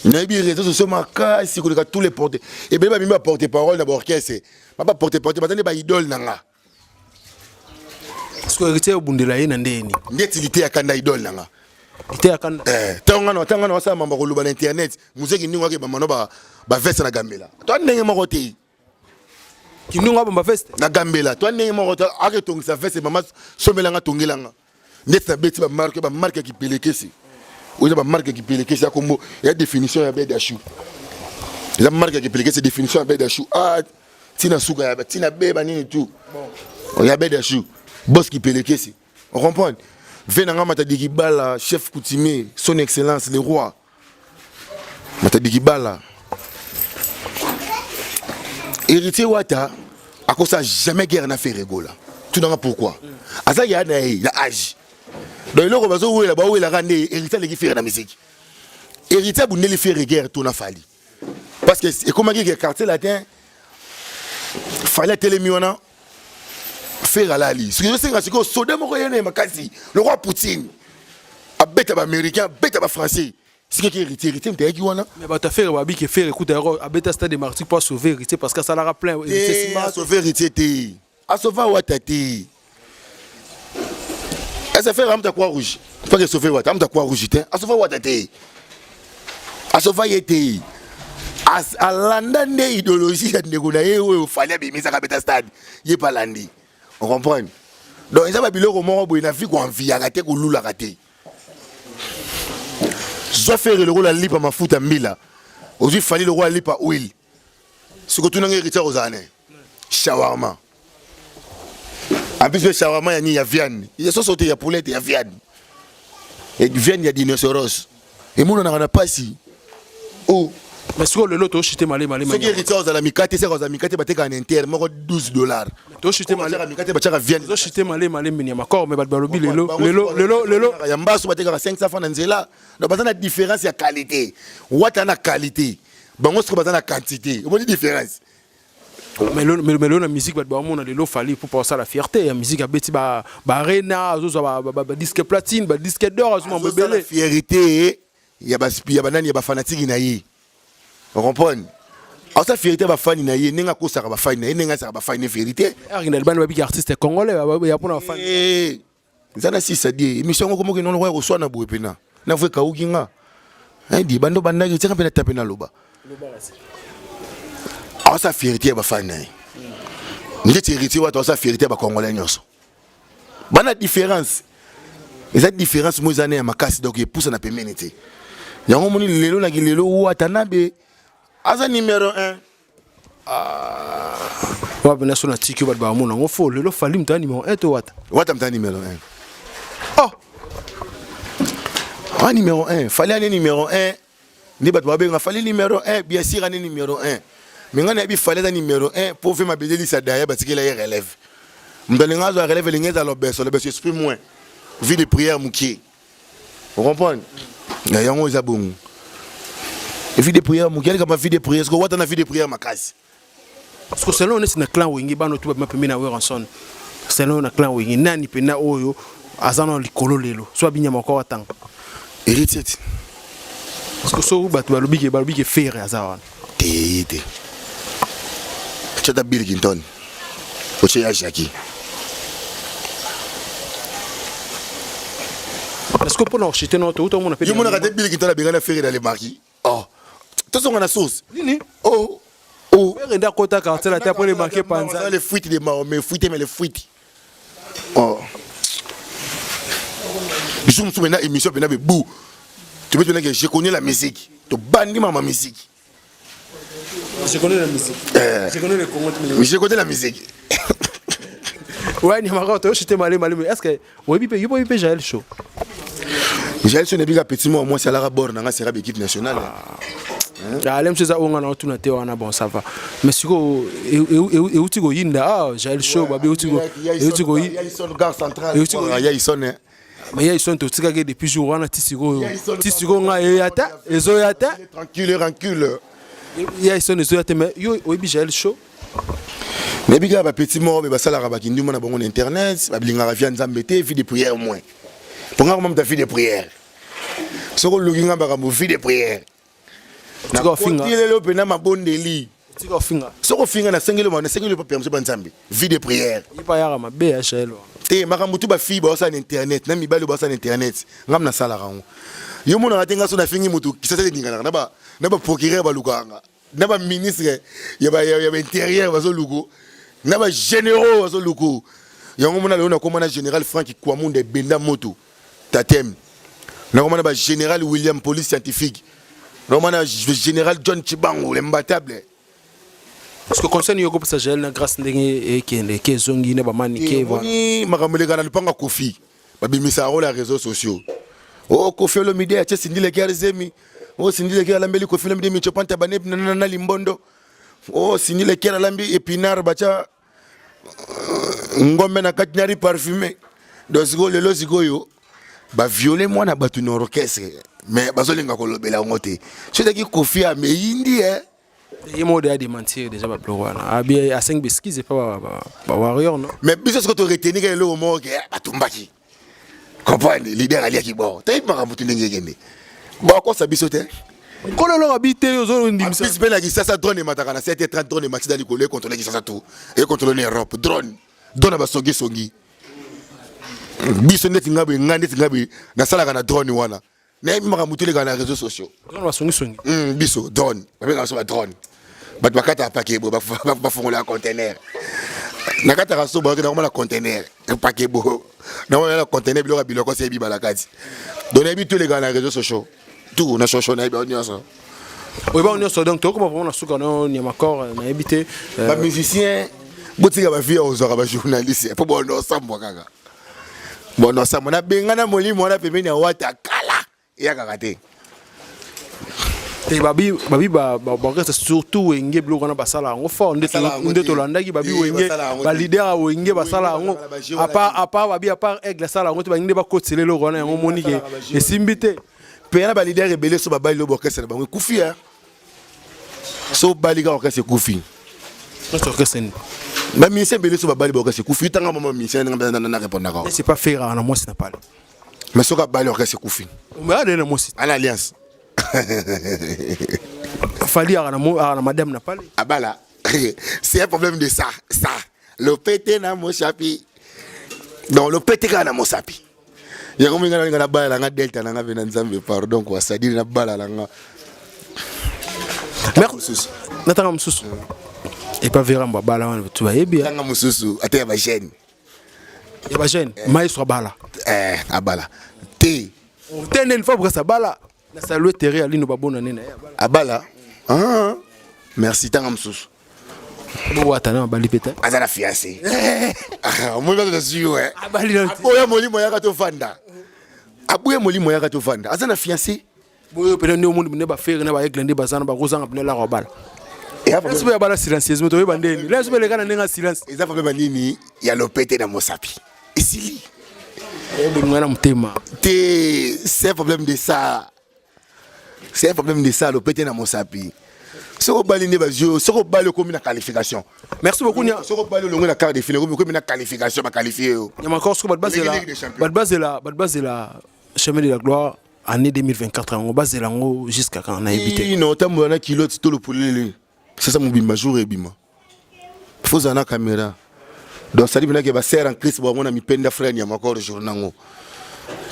nayebi réseau sociaux makasi koleka tous les porte ebele babimi ba porte parole na baorchestre ba ba porte parole baza nde baidole na nga sikoyo héritier obundela ye na ndeni ndeti liteya kanda idole na nga liteya kanda eh tango nga na tango nga na wasala mamba koloba na internet muzeki ndingo ake bamano ba ba veste na gambela to ndenge moko te kindungu abomba veste na gambela to ndenge moko te ake tongisa veste mama sombela nga tongela nga ndeti na beti ba marque ba marque ya kipelekese oyo eza ba marque ya kipelekese ya kombo ya définition ya bedashu eza marque ya kipelekese définition ya bedashu ah tina suka ya tina be ba nini tout ya bedashu boss kipelekese on comprend ve na nga matadi kibala chef coutumier son excellence le roi matadi kibala héritier wata akosa jamais guerre na ferre gola tunanga pourquoi aza ya na ye na age donc eloko bazowela bawelaka nde héritier aleki ferre na musique héritier abundeli ferre guerre to na fali parce que ekomaki ke quartier latin fali atelemi wana ferre alali soki ezosenga sikoyo soda moko ye na ye makasi lokola poutine abeta baaméricain abeta bafrançais sikaki héritier héritier moto ayaki wana mais bato ya ferre babi ke ferre ekuta yango abeta stade de martyr mpo asauve héritier parce que asalaka plein héritier nsima asauve héritier te asauva wata te ese ferre amuta croix rouge fake sauve wata amuta croix rouge te asauva wata te asauva ye te alanda nde idéologie ya ndeko na ye oyo fali abimisaka beta stade ye mpe alandi ocomprendre donc eza babiloko moko boye na vie koenviyaka te kolulaka te zwa fere lokola lipa mafuta mbila ozwi fali lokola lipa huile soki otunanga héritier akozala ne shawarma en plus mpe shawarma ya nini ya viande ya soso te ya poulet te ya viande. Viande ya dinosaures emonanaka na pasi. Oh. Mais sikoyo lelo toshite male male. Soki héritier ozala mikate, seka ozala mikate batekaka na inter moko 12 dollars. Toshite male mikate batiaka viande. Toshite male male mini ya makor mais bato balobi lelo lelo lelo lelo ya mbasu batekaka 500 francs na nzela. Donc baza na différence ya qualité. Wata na qualité. Bango sikoyo baza na quantité. Omoni différence. Mais lelo na musique bato baomona lelo Fally Ipupa osala fierté ya musique abeti ba arena azozwa ba disque platine ba disque d'or azoma mobele. Fierté ya ba ya banani ya ba fanatique na ye. Comprendre? Aza fierté ba fani na ye ndenge akosaka ba fani na ye ndenge asaka ba fani fierté. Arina libani babiki artiste congolais ya pona ba fani. Eh eza na sisa die émission yango komoki nono koya koswana boye pena na voi ekauki nga di bando bandaki tiaka mpe na tape naloba aza fierté ya bafani na ye ndeti héritier wata aza fierté ya bacongolais nyonso bana différence eza différence mo eza na ya makasi donc epusa na pembeni te yango omoni lelo naki lelo watanabe aza numero 1 Ah. Wapi na so na tiki bato bamona yango fo lelo Fally moto numéro 1 to wata wata moto numéro 1 oh ah numéro 1 Fally ane numéro 1 nde bato babenga Fally numéro 1 bien sûr ane numéro 1 mais ngai nayebi Fally aza numéro 1 po ve mabelelisa daya batikela ye relève moto alinga azwa relève elingi eza lobeso lobeso esprit moins vie de prière mokie. Comprendre? Na yango eza bongo. Vie de prière mokie alika ma vie de prière siko wata na vie de prière makasi. Parce que selon neti na clan Wenge bano tout ba pembeni na Werrason. Selon na clan Wenge nani pena oyo aza na likolo lelo. Soit binyama ko watanga. Héritier. Parce que so bato balobi ke balobi ke Ferre aza wana. Te ye te. Chata Bill Clinton. Otie ya Jackie. Parce que pona kochite na to omona pe. Yo monaka te Bill Clinton abengana Ferre dans les marquis. Oh. Tozonga na source. Nini? Oh. Oh. Ferre nde akota quartier la te après les marquis panza. Les fuites de Mahomet, fuite mais les fuites. Oh. Biso mosusu mpenza émission mpenza bebu tobe mpenza ke je connais la musique tobandi mama musique. Je connais la musique. Eh. Je connais le Congo. Je connais la musique. Ouais, Nyamara, tu es malé, malé, mais est-ce que oyebi pe yo oyebi pe Jaël Show? Jaël Show nebika petit moi moi c'est la bord nanga sera équipe nationale. Ah. Alem chez onga na tuna te wana bon ça va. Mais siko euti ko yinda ah Jaël Show babi euti ko euti ko Yaison gare centrale. Euti ko Yaison. Mais Yaison to tikake depuis jour wana ti siko ti siko nga eya ta ezoya ta. Tranquille rancule. Yaison ezoya te mais yo oyebi Jaël Show? Nayebi kaka bapetit moko me basalaka bakinduma na bango na internet balingaka via nzambe te vie de prière moins mpo nga koma moto ya vie de prière soki oluki nga makambo vie de prière nakoti lelo mpena mabondeli soki ofinga nasengeli nasengeli pa permission ba nzambe vie de prière te makambo tu bafille baosala na internet na mibali baosala na internet ngam nasalaka yango yo monaka te nga so nafingi motu kisasa eninganaka na baprocureur balukaka nga na ba ministre ya ba ya ba intérieur bazoluko na ba généraux bazoluko yango mona lelo nakoma na général Frank Kwamunda ebenda moto tatem nakoma na ba général William police scientifique nakoma na général John Chibangu l'imbattable. Parce que conseil yo kopesa Jael na grâce ndenge ekende ke ezongi na ba manike voilà. Makambo eleka na lupanga Kofi babimisa yango na réseaux sociaux. Oh Kofi Olomide atie Cindy Le Cœur zemi. Oh Cindy Le Cœur alambeli Kofi Olomide michopanta bane na na limbondo. Oh Cindy Le Cœur alambi épinard bacha euh, ngombe na kati na riz parfumé. Donc sikoyo lelo sikoyo ba violer mwana bato na orchestre mais bazolinga kolobela yango te. Soki ezalaki Kofi ameyindi eh. Ye moko deja démentir déjà ba biloko wana abi asengi ba excuse epa ba warrior non mais biso sikoyo to retenir kaka eloko moko ke batumbaki comprendre leader aliaki bord toyebi makambo tu ndenge ekende bakosa biso te nkolo eloko abi te ozondimisa biso mpe na kisasa drone emataka na 7h30 drone emati na likolo ekontrole kisasa tout ekontrole na europe drone drone ya basongisongi biso ndeti nga boye nga ndeti nga boye nasalaka na drone wana nayebi makambo toleka na réseaux sociaux drone basongisongi mm, biso drone babengaka biso badrone bato bakataka pakebo bafungolaka contener nakataka so bayoki nakomona contener pakebo nakomona na contener biloko ya biloko se ebiba na kati donc nayebi toleka na réseaux sociaux tout na shosho nayebi yango nyonso oyeba yango nyonso donc tokoma vraiment na suka na niamakor nayebi te euh, bamusicien botika bavie ya kozwaka bajournaliste mpo bondo osambwa kaka. Bon osamo nabengana molimo wana pembeni ya wata kala eyakaka te. Te babi babi ba ba orchestre surtout Wenge biloko wana basala yango fort nde nde tolandaki babi eh, Wenge ba leader ya Wenge basala yango à part à part babi à part Aigle asala yango te balingi nde bakotisa eloko wana yango omoni ke esimbi te. Mpe na ba leader ebele so babali lobo orchestre na bango ekufi ya so obali kaka orchestre ekufi. Orchestre nini? Ba musicien ebele so babali ba orchestre ekufi. Tanga mama musicien na répondaka. C'est pas faire na mwasi na pale. Mais soki abali orchestre ekufi. Mais adele na mwasi. Ana alliance. Fally aka na madame na pale. Abala. C'est un problème de ça. Ça. Lopete na mosapi. Donc lopete kaka na mosapi. Yango minga na na bala na delta na nga na Nzambe pardon quoi, c'est-à-dire na bala na nga. Merci mususu. Natanga mususu. Et pas vera mba bala wana tu bayebi. Tanga mususu ata ya ba jeune. Ya ba jeune, eh. Maestro abala. Eh, abala. Te. Te nene fa brasa bala. Na saluer Terry Alino babona nene. Abala. Ah. Merci tanga mususu. Bowata na abali pete. Aza na fiancé. Omoni bato nazwi yo eh. Abali na Aboya molimo yaka tovanda. Aboya molimo yaka tovanda. Aza na fiancé. Boyo pene nde omoni bine ba ferre na ba aigle nde baza na bakozanga pene lako abala. Esi ya bala silencieusement toyeba ndeni. Lelo sobe leka na ndenge ya silence. Eza problème nini ya lopete na mosapi. Esili. Bolingo na motema. Te, c'est un problème de ça. C'est un problème de ça lopete na mosapi. Soki obali nde bazwi yo, soki obali okomi na qualification. Merci beaucoup nya. Soki obali olongwe na quart de finale, okomi na qualification, ba qualifier yo. Nyama encore soki bato bazela bato bazela bato bazela chemin de la gloire année 2024 yango bazela yango jusqu'à quand nayebi te. Non, otambola na culotte to lopolele. Sasa mobimba jour ebima. Faut ozala na caméra. Donc ça dit que ba sœur en Christ ba mona mipenda frère Nyama encore jour nango.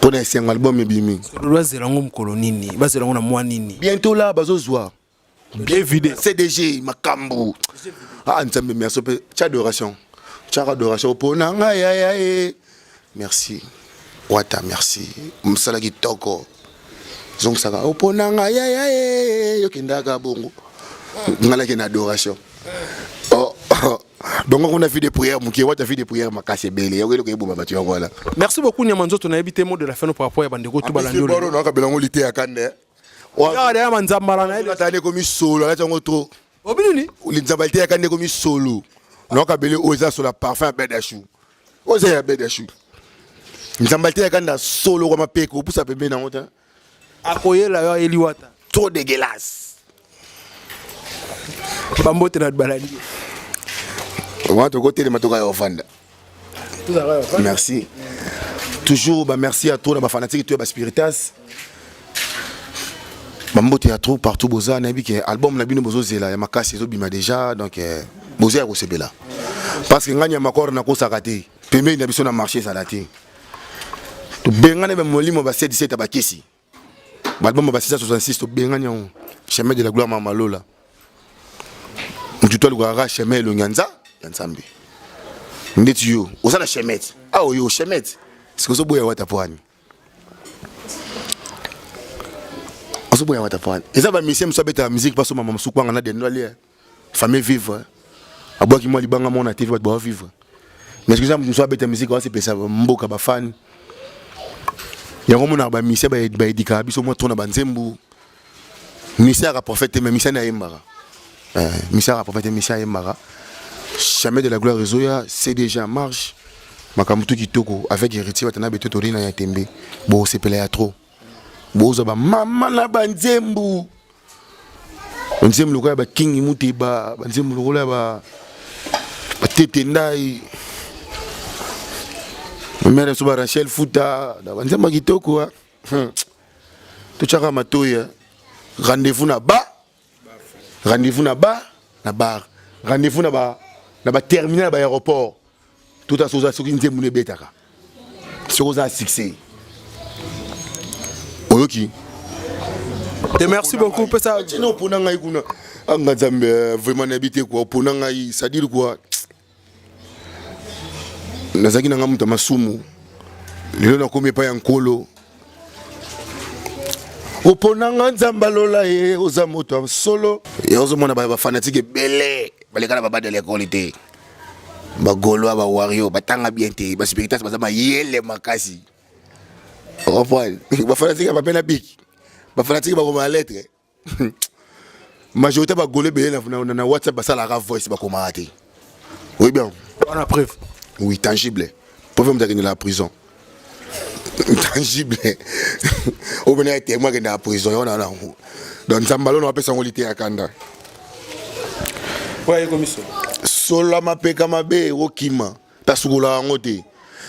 Pona esengo album ebimi. Bazela yango mokolo nini? Bazela yango na mwa nini? Bientôt là bazozwa. Bien vidé. CDG makambo. Ah Nzambe merci pe tia adoration. Tia adoration pona ngai ya ya ye. Merci. Wata merci. Mosala kitoko. Zongisaka opona ngai ya ya ye yokendaka bongo. Ngai nake na adoration. Oh, oh. Bongo kuna vie de prière moke wata vie de prière makasi ebele yango eloko eboma bato yango wana. Merci beaucoup Nyama Nzoto nayebi te mot de la fin par rapport ya bandeko tout balandi oyo. Boro nakabela yango liteya kande. Kaka deya manzambala na ye. Atani ekomi solo alati yango trop. Obi nini? Linzambala liteya kande ekomi solo. Nakabele oyo eza solo ya parfum ya bedashu. Oyo eza ya bedashu. Nzambala liteya kanda solo kwa mapeko opusa pembeni yango te. Akoyela yo ayeli wata. Trop dégueulasse. Bambote na balandi. Wana tokotelema tokaya ofanda. Merci. Toujours bah merci à toi na ba fanatique to ba spiritas. Bambote ya trop partout boza nayebi ke album na bino bozozela ya makasi ezobima déjà donc eh, boza ya kosepela parce que ngai ya makor nakosaka te pembeni na biso na marché ezala te tobengani bamolimo ba 7 17 ya bakisi Album ba 666 tobengani yango chemin de la gloire mama lola mutu to alukaka kaka chemin elongi ya nza ya nzambe ndeti yo oza na chemin ti awa ah, yo chemin ti sikoyo ozoboya wata po ani ozoboya wata po ani eza bamisie mosusu abetaka musique mpaso mama mosusu kwanga na dendo alie famille vivre abwaki mwa libanga mona tv bato bawa vivre mais soki eza moto mosusu abeta musique awasepelisa mboka bafani yango omonaka bamisia baedikaka biso mwa tro na banzembu misia yaka prophète te mais misia nde ayembaka eh, misia yaka prophète te misia ayembaka chemin de la gloire ezoya cdg en marche makambo tu kitoko avec héritier batana beto tolina ya tembe bosepela ya trop bozwa bamama na banzembu banzembo lokola ya bakingi muteba banzembo lokola ya batete ndai mamere biso ba rachel futa banzembo ya kitoko hmm. totyaka matoi rendez-vous na ba rendez-vous na ba na bar rendez-vous na ba na ba terminal ya ba aéroport tout à soza soki nzembo no ebetaka soki oza succès oyoki te merci beaucoup pesa tina opona ngai kuna anga ah, nzambe euh, vraiment nayebi te kua opona ngai c'est-à-dire kua nazalaki na ngai moto ya masumu lelo nakomi epai ya nkolo opona nga nzambe alola ye oza moto ya solo ozomona bafanatike ebele baleka na babadela ekoli te. Ba Gaulois, ba Warrior, batanga bien te, ba spiritas baza mayele makasi. Comprendre? Ba fanatique ba pena bic. Ba fanatique ba koma lettre. Majorité ba Gaulois ebele na, na, na WhatsApp basalaka voice bakomaka te. Oui bien. Wana preuve. Oui, tangible. Preuve moto akende na prison. Tangible. Obena ya témoin akende na prison yango na nango. Donc Nzambe alono apesa yango liteya kanda. Ouais, komiso. Sola mapeka mabe okima. Tasukola yango te.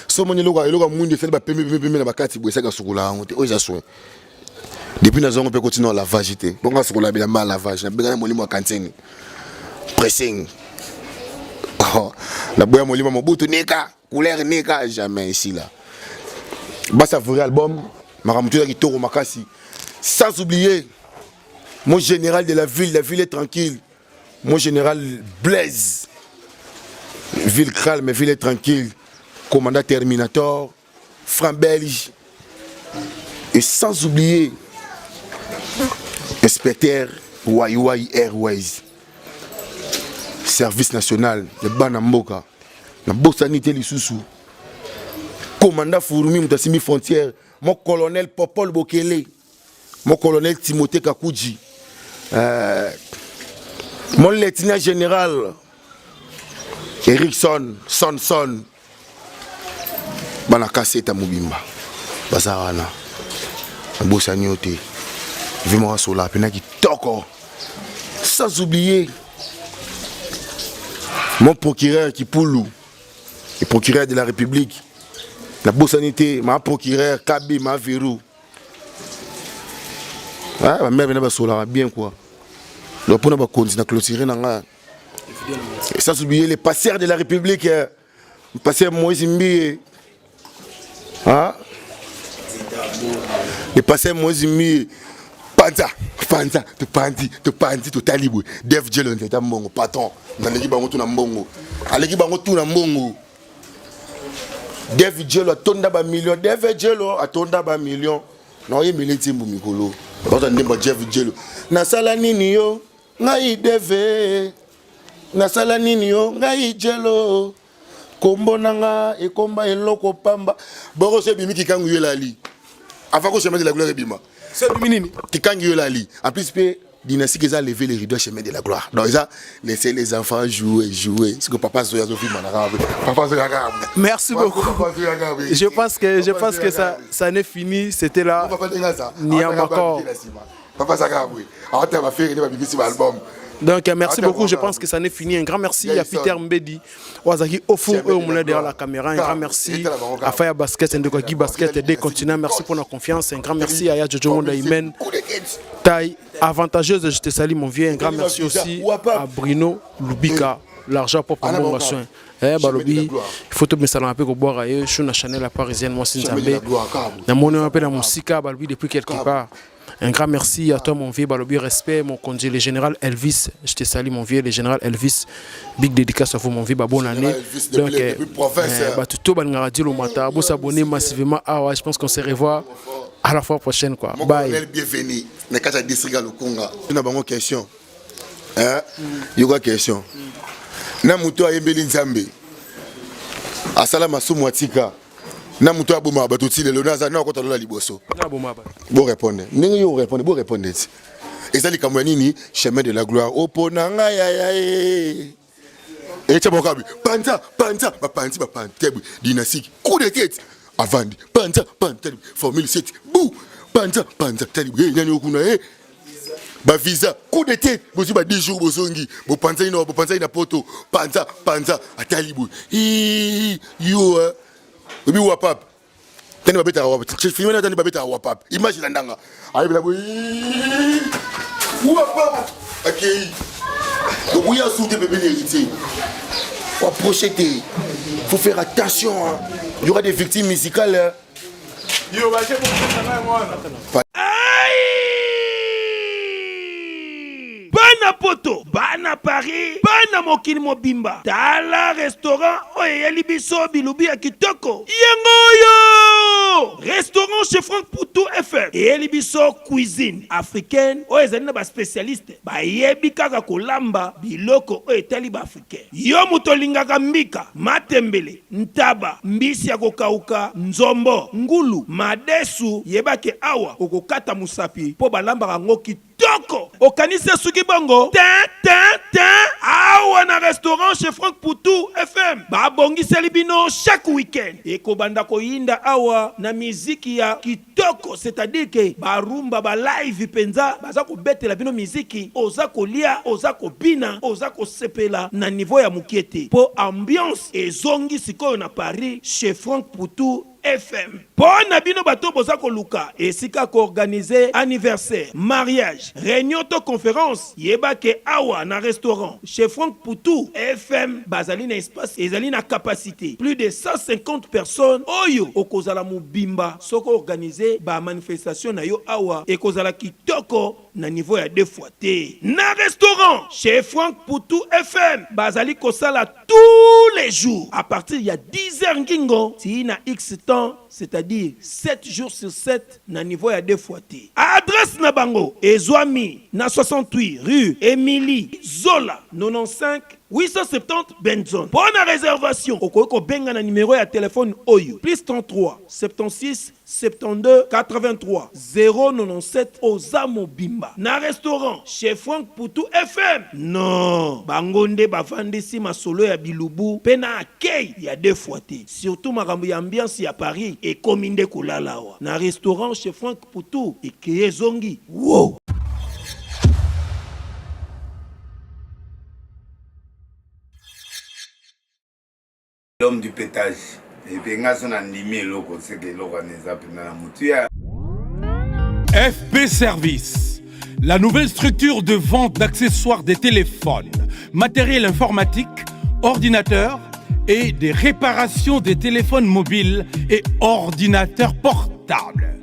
So moni eloko eloko ya mwindu esali ba pembe pembe pembe na bakati boye esaka sukola yango te. Oyo eza soin. Depuis nazongo mpe koti na lavage te. Bongo asukola bilamba ya lavage. Nabengana molimo ya cantine. Pressing. Oh, naboya molimo Mobutu nika couleur nika jamais esila. Basavourer album makambo toza kitoko makasi. Sans oublier mon général de la ville est tranquille. Mon général Blaise. Ville calme, ville est tranquille. Commandant Terminator, franc belge. Et sans oublier inspecteur YY Airways. Service national de bana mboka. Na bosani te lisusu. Commandant Fourmi moto asimbi frontière. Mon colonel Popol Bokele. Mon colonel Timothée Kakudji. Mon lieutenant général Erickson Son Son. Bana kaseta mobimba baza wana nabosani yo te vi moko asola mpena kitoko. Sans oublier mon procureur Kipulu, le procureur de la République. Nabosani te ma procureur KB ma Verou. Ah, ba mère bena basolaka bien quoi. Donc mpona bakonzi na clôturer na nga. Sans oublier les passeurs de la République, pasteur Moïse Mbiye. Ah? Le pasteur Moïse Mbiye. Panza, panza, topandi, topandi, totali boye. Dev Jelo nzeta mbongo, patron. Naleki bango tu na mbongo. Aleki bango tu na mbongo. Dev Jelo atonda ba million. Dev Jelo atonda ba million. Na oyembeli nzembo mikolo. Baza ndembo Dev Jelo. Nasala nini yo? Ngai Dev. Nasala nini yo? Ngai Jelo. Kombo nanga ekomba eloko pamba. Boko se bimi kikangu yo elali. Avant ko chemin de la gloire ebima. Se bimi nini? Kikangu yo elali. En plus pe dynastie eza lever les rideaux chemin de la gloire. Donc ça laissez les enfants jouer jouer. Ce que papa Zoya zo filma na Papa Zoya ka. Merci beaucoup. Papa Zoya ka. Je pense que je pense que ça ça n'est fini, c'était là. Papa Zoya Niamakor. Papa Zaka oui. Ata ba faire ba bibisi ba album. Donc merci beaucoup, je pense que ça n'est fini. Un grand merci à Peter Mbedi, Oazaki au fond et au moulin derrière la caméra. Un grand merci à Faya Basket, Ndoka Guy Basket, des continents. Merci pour notre confiance. Un grand merci à Jojo Monda Imen. Taille avantageuse, je te salue mon vieux. Un grand merci aussi à Bruno Lubika, l'argent propre à mon soin. Eh, balobi, il faut tout mettre un peu boire ailleurs. Je suis na Chanel la parisienne, moi c'est Nzambe. Na moni un peu na musika, balobi depuis quelque part. Un grand merci à toi mon vieux Balobi, respect mon conduit, le général Elvis, je te salue mon vieux, le général Elvis, big dédicace à vous mon vieux, bah, bonne année. Elvis, Donc, depuis province, bah, tout le monde radio le matin, vous s'abonner massivement, ah ouais, je pense qu'on se revoit à la fois prochaine quoi. Mon Bye. colonel bienvenu, na kati ya district ya Lukunga. Na bango question. Hein? Yoka question. Na moto ayembeli Nzambe. Asala masumu atika. Na moto aboma bato ti lelo naza na okota lola liboso. Na boma ba. Bo répondre. Ndenge yo répondre, bo répondre ti. Ezali likambo ya nini? Chemin de la gloire. Opona nga ya ya e. Et tcha bokabi. Panza, panza, ba panzi ba panzi. Tebu dynastique. Coup de tête. Avandi. Panza, panza, formule 7. Bou. Panza, panza, tali. Eh nani okuna eh. Ba visa coup de tête bozwi ba 10 jours bozongi bopanzani na bopanzani na poto panza panza atali boye Ii, yo hein. Obi wapap tani babetaka wapap filme na tani babetaka wapap image na ndanga ayebela boye Ii, wapap akei donc oya sous te bébé héritier faut approcher te faut faire attention hein. Il y aura des victimes musicales hein. Yo, ba, je vous Bana poto, bana Paris, bana mokili mobimba. Tala restaurant oyo eyeli biso bilubi ya kitoko. Yango oyo! oyo! Restaurant chez Franck Poutou FM eyeli biso cuisine africaine oyo ezali na ba specialistes bayebi kaka kolamba biloko oyo etali ba africains. Yo moto olingaka mbika, matembele, ntaba, mbisi ya kokauka, nzombo, ngulu, madesu, yeba ke awa okokata mosapi mpo balambaka yango kitoko. Toko! Okanisi esuki bongo? Tin, tin, tin! Awa na restaurant chez Franck Poutou FM, babongiseli bino chaque week-end ekobanda koyinda awa na miziki ya kitoko, c'est-à-dire que ba rumba, ba live penza baza kobetela bino miziki, oza kolia, oza kobina, oza kosepela na niveau ya mukie te po ambiance ezongi sikoyo na Paris chez Franck Poutou FM. Po na bino bato boza koluka esika ko organiser anniversaire, mariage, reunion to conference, yeba ke awa na restaurant chez Franck Poutou FM bazali na espace ezali na capacite plus de 150 personnes oyo okozala mobimba soki o organiser ba manifestations na yo awa ekozala kitoko na niveau ya deux fois te. Na restaurant chez Franck Poutou FM bazali kosala tous les jours à partir ya 10 heures ngingo tii na X temps c'est-à-dire 7 jours sur 7 na niveau ya deux fois te. Adresse na bango ezwami na 68 rue Emilie Zola 95 870 Benson. Mpo na reservation okoki kobenga na numero ya telephone oyo plus 33 76 72 83 097 oza mobimba na restaurant chez Franck Poutou FM non bango nde bavandisi masolo ya bilubu pe na accueil ya deux fois te surtout makambo ya ambiance ya Paris ekomi nde kolala awa na restaurant chez Franck Poutou ekeye ezongi woow. L'homme du petage. Et puis nga so na ndimi eloko seke eloko wana eza mpenza na motuya. FP Service, la nouvelle structure de vente d'accessoires des téléphones, matériel informatique, ordinateurs et des réparations des téléphones mobiles et ordinateurs portables.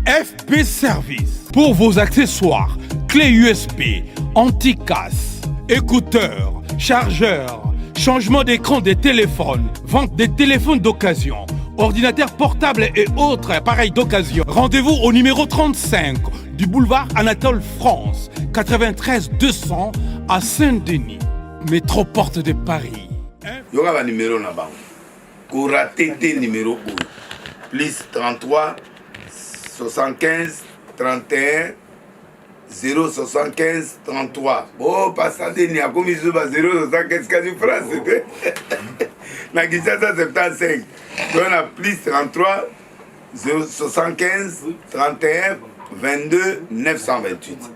FP Service, pour vos accessoires, clés USB, anti-casse, écouteurs, chargeurs, changement d'écran des téléphones, vente des téléphones d'occasion, ordinateurs portables et autres appareils d'occasion. Rendez-vous au numéro 35 du boulevard Anatole France, 93 200 à Saint-Denis, métro porte de Paris. Yoka ba numéro na bango. Ko rater te numéro oyo. Plus 33 75 31 075 33. Oh, pasta Deni akomi lisusu ba 075 kasi France te. Na Kinshasa 75. Donc na plus 33 075 31 22 928.